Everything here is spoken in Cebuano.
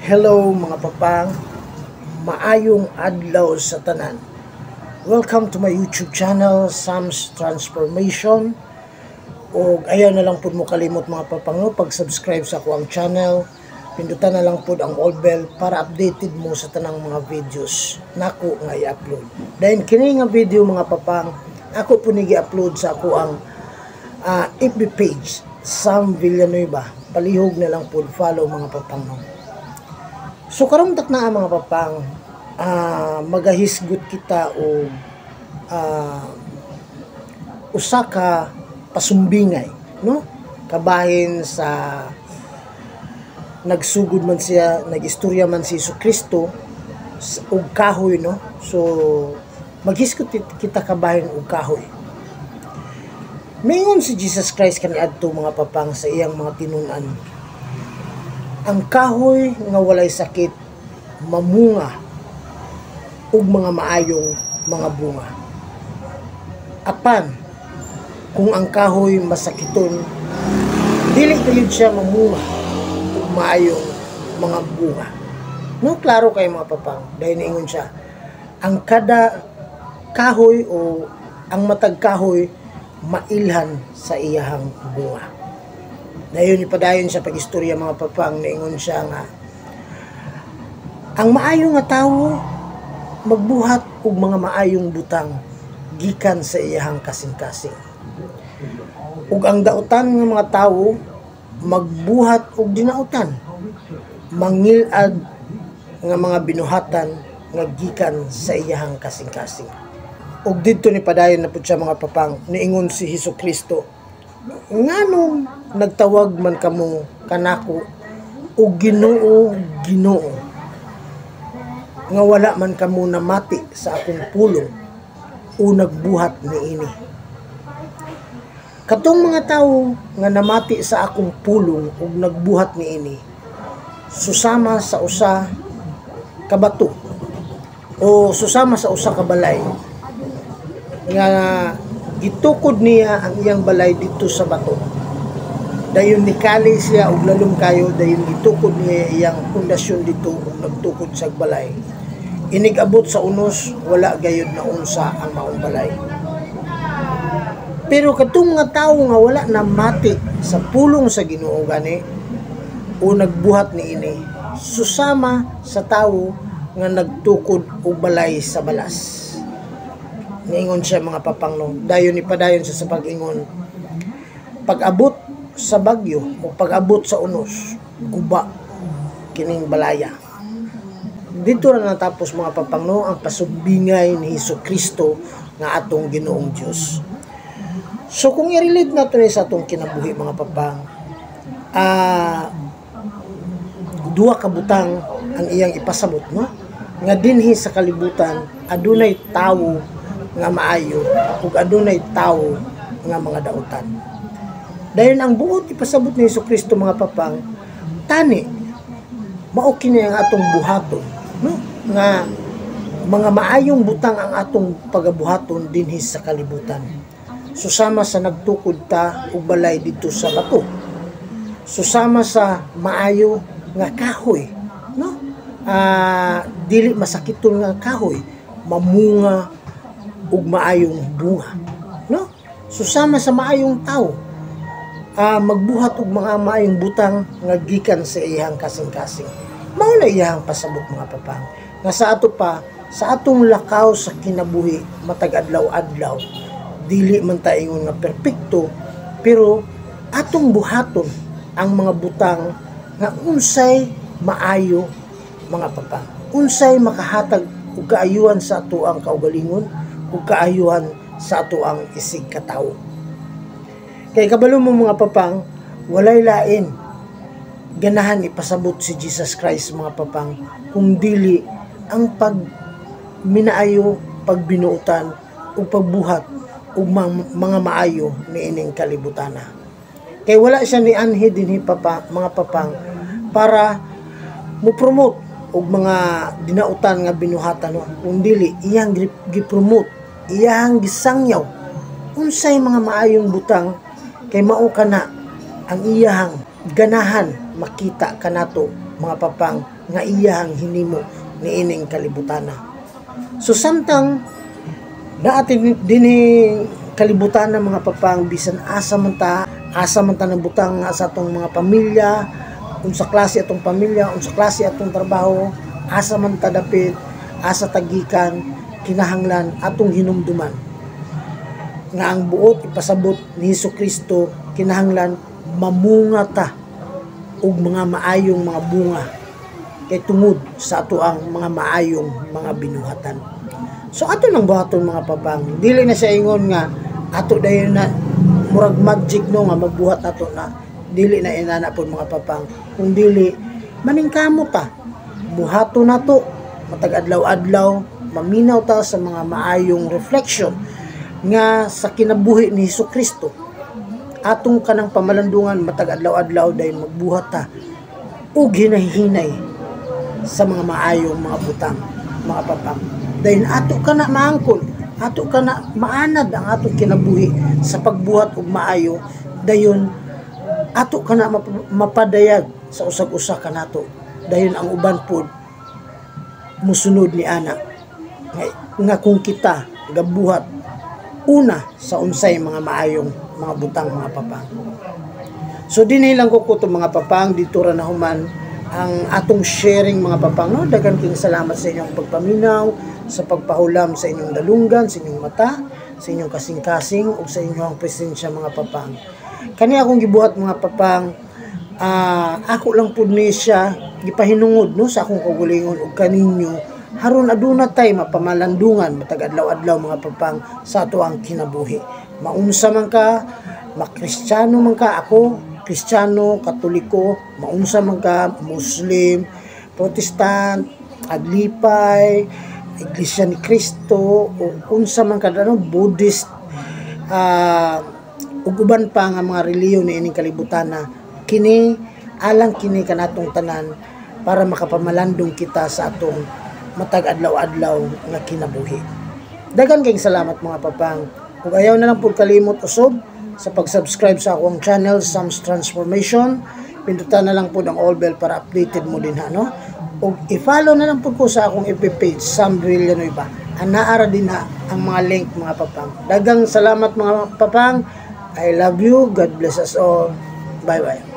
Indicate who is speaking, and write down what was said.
Speaker 1: Hello, mga papang, maayong adlaw sa tanan. Welcome to my YouTube channel, Sam's Transformation. O ayaw na lang pud mo kalimot, mga papang, no, pag-subscribe sa akoang channel. Pindutan na lang pud ang all bell para updated mo sa tanang mga videos nako nga i-upload. Dahil kini nga video, mga papang, ako po ni gi-upload sa akoang FB page, Sam Villanueva. Palihog na lang pud follow, mga papang, no. So karong takna, mga papang, magahisgot kita og usa ka pasumbingay, no, kabahin sa nagsugod man siya, nagistorya man si Hesus Kristo og kahoy, no. So maghisgot kita kabahin og kahoy. Mingon si Jesus Christ kaniadto, mga papang, sa iyang mga tinun-an: "Ang kahoy nga walay sakit mamunga og mga maayong mga bunga. Apan kung ang kahoy masakiton, dili gayud siya mamunga og maayong mga bunga." No, klaro kay, mga papang. Dahil niingon siya, ang kada kahoy o ang matag kahoy mailhan sa iyahang bunga. Dayon ipadayon siya pag-istorya, mga papang, niingon siya nga ang maayo nga tawo magbuhat og mga maayong butang gikan sa iyahang kasing-kasing. Ug ang dautan nga mga tawo magbuhat og dinautan, mangilad nga mga binuhatan nga gikan sa iyahang kasing-kasing. Ug didto ni padayon na pud siya, mga papang, niingon si Hesus Kristo: "Nganong nagtawag man kamo kanako og Ginoo, Ginoo, nga wala man kamo namati sa akong pulong o nagbuhat niini? Katong mga tawo nga namati sa akong pulong ug nagbuhat niini susama sa usa ka bato o susama sa usa ka balay nga gitukod niya ang iyang balay dito sa bato. Dayon nikali siya og lalom kayo, dayon gitukod niya iyang pundasyon dito ug nagtukod sa balay. Inig abot sa unos, wala gayud na unsa ang maong balay. Pero katong mga tawo nga wala namati sa pulong sa Ginoo gani o nagbuhat niini susama sa tawo nga nagtukod og balay sa balas." Niingon siya, mga papang, no. Dayon ni padayon siya sa pag-ingon: "Pag-abot sa bagyo o pag-abot sa unos, guba kining balaya." Dito na natapos, mga papang, no, ang pasumbingay ni Hesus Kristo nga atong Ginoong Dios. So kung i-relate nato ni sa atong kinabuhi, mga papang, duha ka butang ang iyang ipasabot, no, nga dinhi sa kalibutan adunay tawo nga maayo ug adunay tawo nga mga dautan. Dayon ang buot ipasabot ni Hesus Kristo, mga papang, tani mao kini ang atong buhaton, no, nga mga maayong butang ang atong pagabuhaton dinhi sa kalibutan. Susama sa nagtukod ta og balay didto sa bato. Susama sa maayo nga kahoy, no? Dili masakiton nga kahoy, mamunga og maayong bunga, no? Susama sa maayong tao, magbuhat og mga maayong butang nga gikan sa iyang kasing-kasing. Mao na iyang pasabot, mga papang. Nga sa ato pa, sa atong lakaw sa kinabuhi matag adlaw-adlaw, dili man ta ingon nga perpekto, pero atong buhaton ang mga butang nga unsay maayo, mga papang. Unsay makahatag og kaayuhan sa atoang kaugalingon ug kaayuhan sa atoang isig katawo. Kay kabalo mo, mga papang, walay lain ganahan ipasabot si Jesus Christ, mga papang, kung dili ang pag minaayo, pagbinuutan ug pagbuhat og mga maayo niining kalibutana. Kay wala siya ni anhi dinhi papa, mga papang, para mo promote og mga dinautan nga binuhatan, no, kung dili iyang gi-promote, iyang gisangyaw unsay mga maayong butang, kay mao kana ang iyahang ganahan makita kanato. mga papang, nga iyahang hinimo niining kalibutana. So samtang naatin dinhi kalibutan ng mga papang, bisan asa man ta ng butang nga sa atong mga pamilya, unsa klase atong pamilya, unsa klase atong trabaho, asa man ta dapit, asa ta gikan, kinahanglan atong hinumduman nga ang buot ipasabot ni Hesus Kristo, kinahanglan mamunga ta og mga maayong mga bunga kay tungod sa ato ang mga maayong mga binuhatan. So ato nang buhaton, mga papang, dili na siya ingon nga ato dayon na murag magic, no, nga mabuhat ato na, dili na inana pod, mga papang. Kung dili maningkamot ta, buhaton nato matag adlaw-adlaw, maminaw ta sa mga maayong reflection nga sa kinabuhi ni Hesus Kristo, atong kanang pamalandungan matag adlaw-adlaw, dayon magbuhat ta og hinahinay sa mga maayong mga butang, mga papang, dayon ato ka na maangkon, ato ka na maanad ang atong kinabuhi sa pagbuhat og maayo, dayon ato ka na mapadayag sa usag-usa kanato, dayon ang uban pod musunod ni ana nga kung kita gabuhat una sa unsay mga maayong mga butang, mga papang. So dinhi lang ko kuto, mga papang, dito ra na human ang atong sharing, mga papang, no. Daghan king salamat sa inyong pagpaminaw, sa pagpahulam sa inyong dalunggan, sa inyong mata, sa inyong kasing-kasing ug sa inyong presensya, mga papang. Kani akong gibuhat, mga papang, ako lang pud ni siya gipahinungod, no, sa akong kaugalingon ug kaninyo haron aduna tay mapamalandungan matag adlaw-adlaw, mga papang, sa ato ang kinabuhi. Maunsa man ka, makristyano man ka, ako Kristiyano, Katoliko, maunsa man ka, Muslim, Protestant, Aglipay, Iglesia ni Cristo, o unsa man ka, ano, Buddhist, ug uban pa nga mga relihiyon niining kalibutan na kini alang kini kanatong tanan para makapamalandong kita sa atong matag adlaw-adlaw nga kinabuhi. Daghan kayong salamat, mga papang. Ug ayaw na lang pud kalimot usob sa pag-subscribe sa akong channel, Sam's Transformation. Pindutan na lang pud ang all bell para updated mo din ha, no? Ug i-follow na lang pud ko sa akong FB page, Sam Villanueva. Anaa ra din ha ang mga link, mga papang. Daghang salamat, mga papang. I love you. God bless us all. Bye-bye.